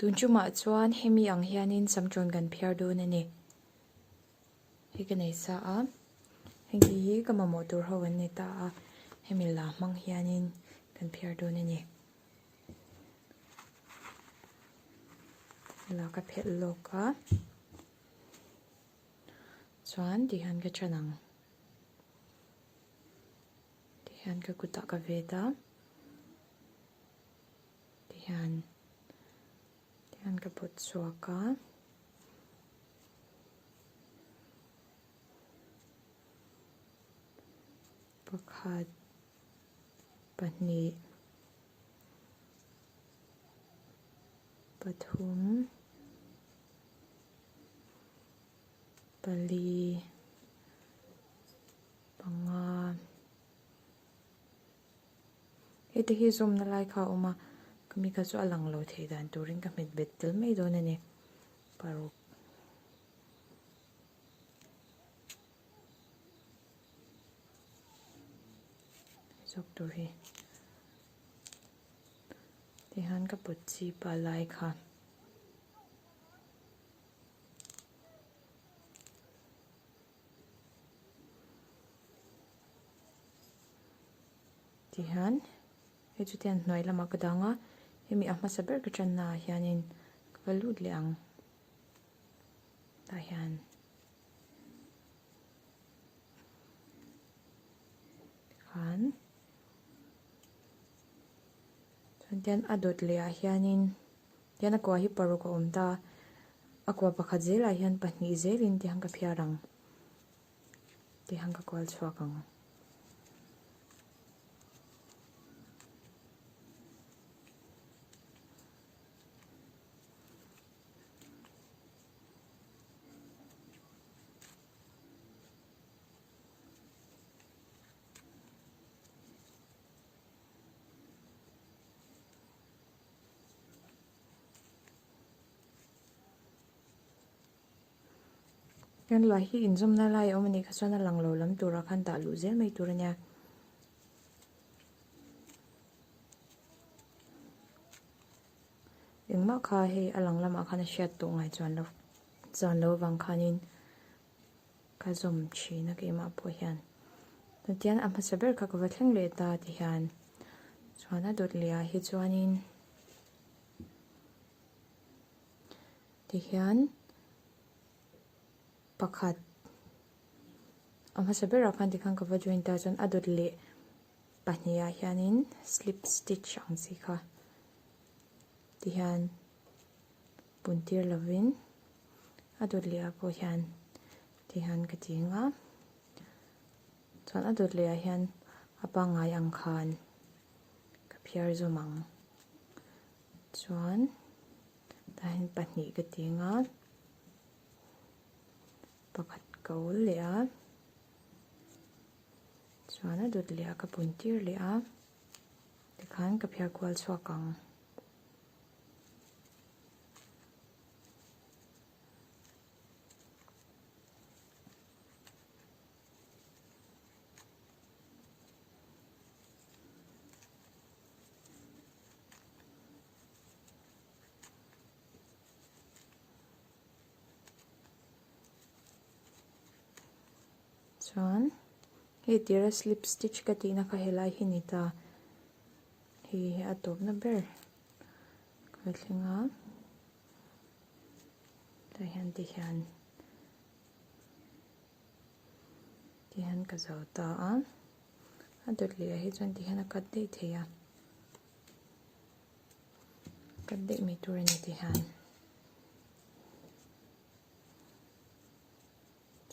Tun tumah chuan hemi ang hianin samṭawn kan phiar dawn a ni. Hei ka nei sa a, heng hi hi ka mamawh tur ho an ni ta a, hemi la hmang hianin kan phiar dawn a ni. La ka phelh lawk a, chuan tihian ka ṭan ang. Tihian ka kutah ka vet a, tihian tihian ka pawt chhuak a. Pakhat pahnih pathum pali. Panga heti hi zawmna lai kha a awm a ka mi kha chu a lang lo thei dan turin ka hmet bet tel mai dawn a ni paruk zawk tur hi tihian ka put chip a lai kha. Tihian hei chu tian hnuai lamah ka dang a hemi a hmasa ber ka tanna ah hianin ka va lut leh ang tah hian tikhan chuan tian a dawt leh ah hianin tian a kua hi paruk a awm ta a kua pakhat zelah hian pahnih zelin tihian ka phiar ang. Tihian ka kual chhuak ang. Kan la hi inzawmna lai a awm a nih kha chuan a lang lo lam turah khan dah luh zel mai tur a nia. Engmah kha hei a lang lamah khan a hriat tawh ngai chuan lo chuan lo vang khanin ka zawm thin a keimah pawh hian. Tian a hmasa ber kha ka va thleng leh ta ti hian chuan a dawt leh ah hi chuanin Tihian pakhat a hmasa berah khan tikhan ka va join ta chuan a dawt leh pahnihah hianin slip stitch ang chi kha tihian pun tir lovin a dawt leh ah pawh hian tihian ka ti ang a chuan a dawt leh ah hian a pangngai ang khan ka phiar zawm ang chuan. Tah hian pahnih ka ti ang a, pakhat ka ul leh a, chuan a dawt leh a ka pun tir leh a, tikhan ka phiar kual chhuak ang. Chuan hei tira slip stitch ka tihna kha helai hi ni ta hei hi a tawpna ber ka thleng a tah hian ti hian ti hian ka zo ta a a dawt leh ah hi chuan ti hian a cut daih thei a. Cut daih mai tur a ni ti hian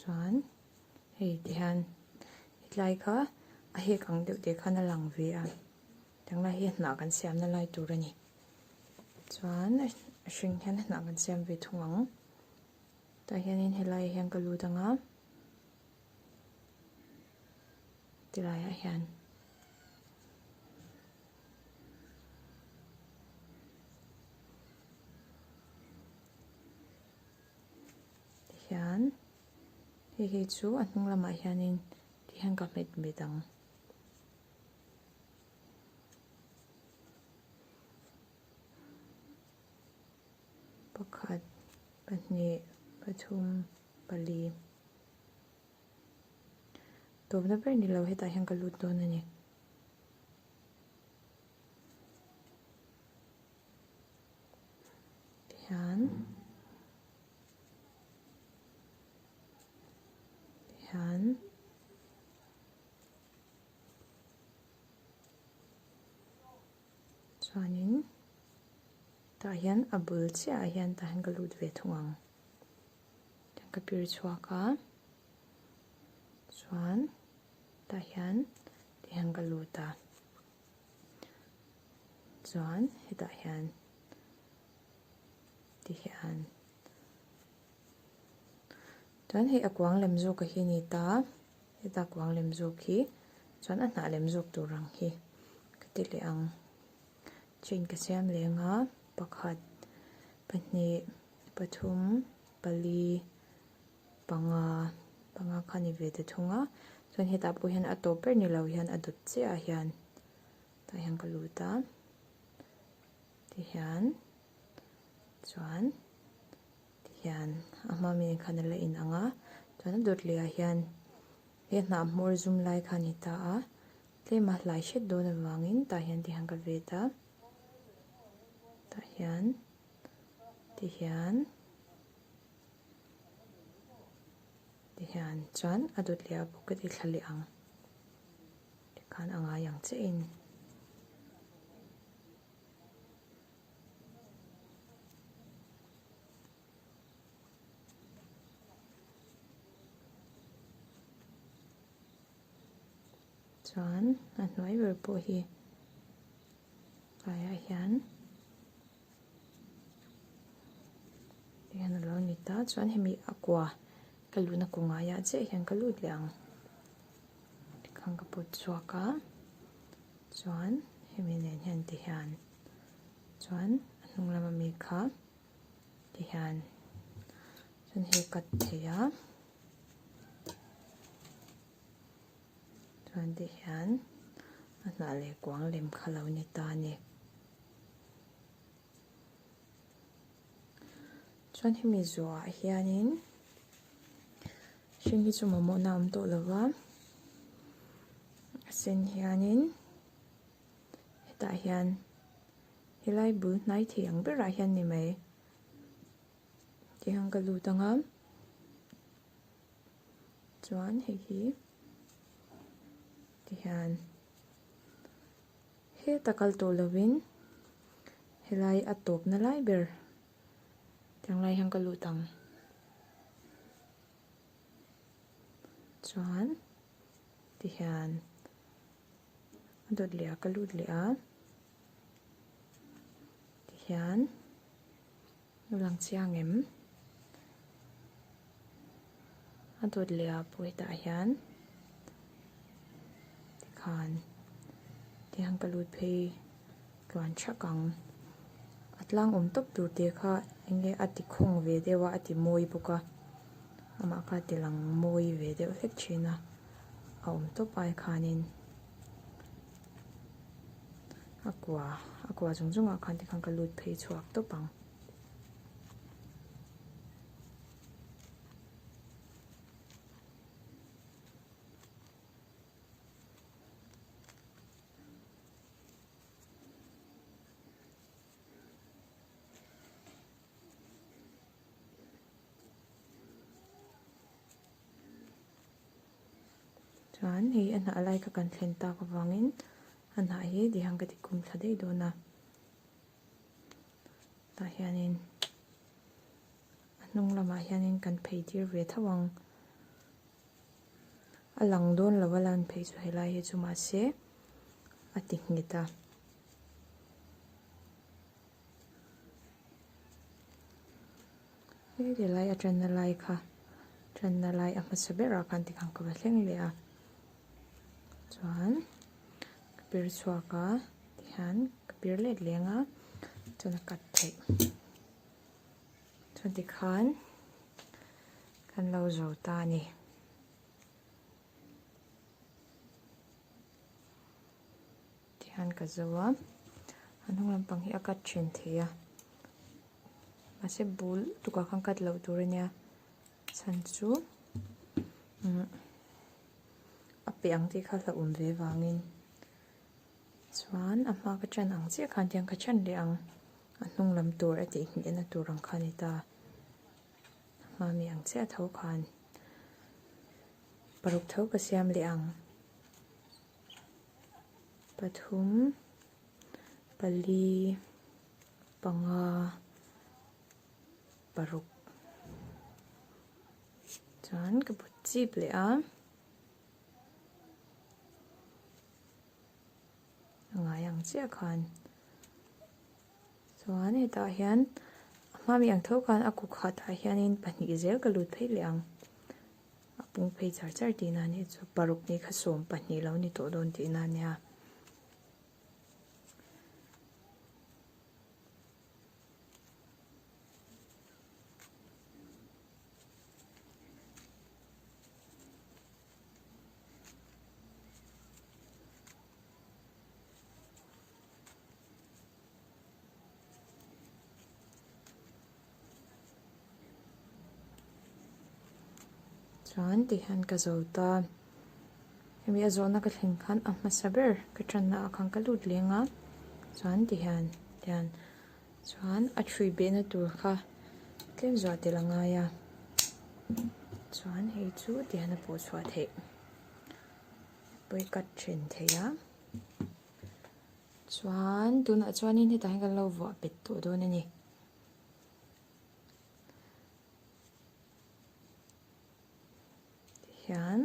chuan hei ti hian hetlai kha a hek ang deuh te khan a lang ve a tiang lai hi hnah kan siam na lai tur a ni chuan a hring hian hnah kan siam ve thung ang tah hianin helai ah hian ka lut ang a tilai ah hian. Tihian hei hi chu a hnung lamah hianin tihian ka hmet bet ang. Pakhat, pahnih, pathum, pali. Tawpna ber ni lo hetah hian ka lut dawn a ni. Tihian tihian chuanin tah hian a bul chiah ah hian tah hian ka lut ve thung ang ka pir chhuak a chuan tah hian ti hian ka lut a chuan hetah hian ti hian chuan hei a kuang lem zawk a hi a ni ta heta kuang lem zawk hi chuan a hnah lem zawk tur ang hi ka ti leh ang chain ka siam leng a pakhat pahnih pathum pali panga panga kha a ni ve ta thung a chuan hetah pawh hian a tawp ber ni lo hian a dawt chiah ah hian tah hian ka lut a tihian chuan tihian a hma mi khan a la in ang a chuan a dawt leh ah hian he hnah hmawr zum lai kha a ni ta a tlem a hlai hret dawn avangin tah hian tihian ka vet a tah hian tihian tihian chuan a dawt leh ah bawk ka ti thla leh ang tikhan a ngai ang chiah in. Chuan a hnuai ber pawh hi tlaiah hian tihian a lo ni ta chuan hemi a kua ka luhna kaw ngaiah chiah hian ka lut leh ang tikhan ka pawt chhuak a chuan hemi nen hian tihian chuan a hnung lama mi kha tihian chuan hei cut thei a. Chuan ti hian a hnah leh kuang lem kha lo ni ta a ni. Chuan hemi zawhah hianin hring hi chu mamawhna a awm tawh lo va, a sen hianin hetah hian helai bul hnai thei ang berah hian ni mai tihian ka lut ang a. Chuan hei hi tihian heta kal tawh lovin helai a tawpna lai ber tiang lai hian ka lut ang chuan tihian a dawt leh ah ka lut leh a tihian. A lang chiang em? A dawt leh ah pawh hetah hian tikhan tihian ka lut phei tluan thak ang. A tlang awm tawp tur te kha eng nge a ti khawng ve deuh a a ti mawi bawk a amah kha a ti lang mawi ve deuh hlek thin a a awm tawp ai khanin a kua a kua zawng zawng ah khan tikhan ka lut phei chhuak tawp ang. Chuan hei a hnah lai kha kan thlen tak avangin a hnah hi tihian ka ti kum thla daih dawn a tah hianin a hnung lamah hianin kan phei tir ve tho ang a lang dawn lo a lan phei chu helai hi chu mahse a ti nghet a. Heti lai a tanna lai kha tanna lai a hmasa berah khan tikhan ka va thleng leh a chuan ka pir chhuak a tihian ka pir let leng a chuan a cut theih chuan tikhan kan lo zo ta a ni. Tihian ka zo a a hnung lampang hi a cut then thei a. Mahse bul lutuk ah khan cut loh tur a nia chhan chu umm a pe ang tih kha hlauhawm ve vangin chuan a hma ka ṭan ang chiah khan tiang ka ṭan leh ang a hnung lam tur a tih nghehna tur ang kha a ni ta a hma mi ang chiah tho khan paruk tho ka siam leh ang pathum pali panga paruk chuan ka but chip leh a a ngai ang chiah khan chuan hetah hian a hma mi ang tho khan a kut khatah hianin pahnih zel ka lut phei leh ang a pung phei char char tihna a nih chu paruk ni kha 12 lo ni tawh dawn tihna a nia. Chuan tihian ka zo ta. Hemi a zawhna ka thlen khan a hmasa ber ka tanna ah khan ka lut leng a chuan tihian tihian chuan a thui behna tur kha tlem zuah tel a ngai a chuan hei chu tihian a pawh chhuah theih pawi cut then thei a chuan tunah chuanin hetah hian kan lo vuah bet tawh dawn a ni. Tihian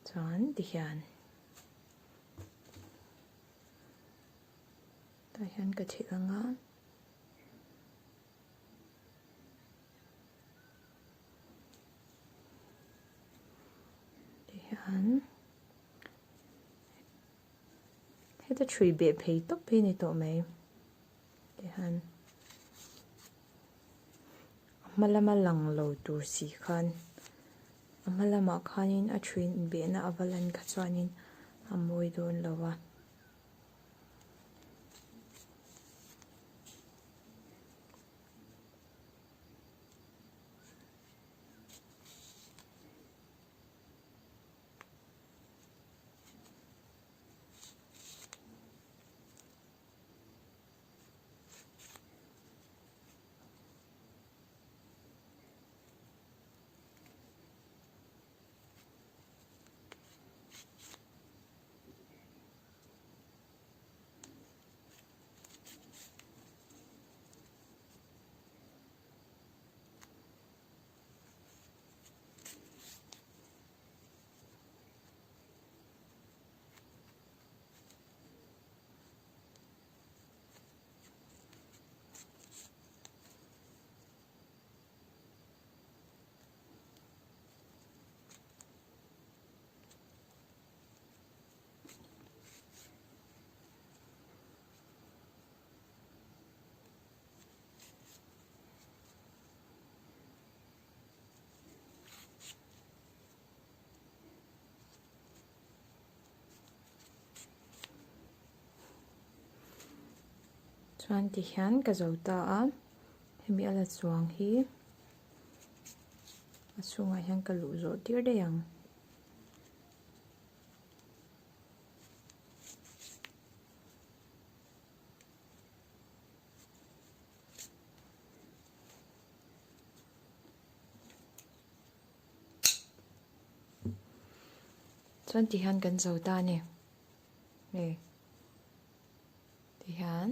chuan tihian tah hian ka thil ang a tihian heta thui beh phei tawp hi a ni tawh mai. Tihian a hma lama lang lo tur si khan a hma lamah khanin a thuin behna a va lan kha chuanin a mawi dawn lo a. Chuan tihian ka zo ta a hemi a la chuang hi a chhungah hian ka luh zawh tir daih ang. Chuan tihian kan zo ta a ni. Hei tihian.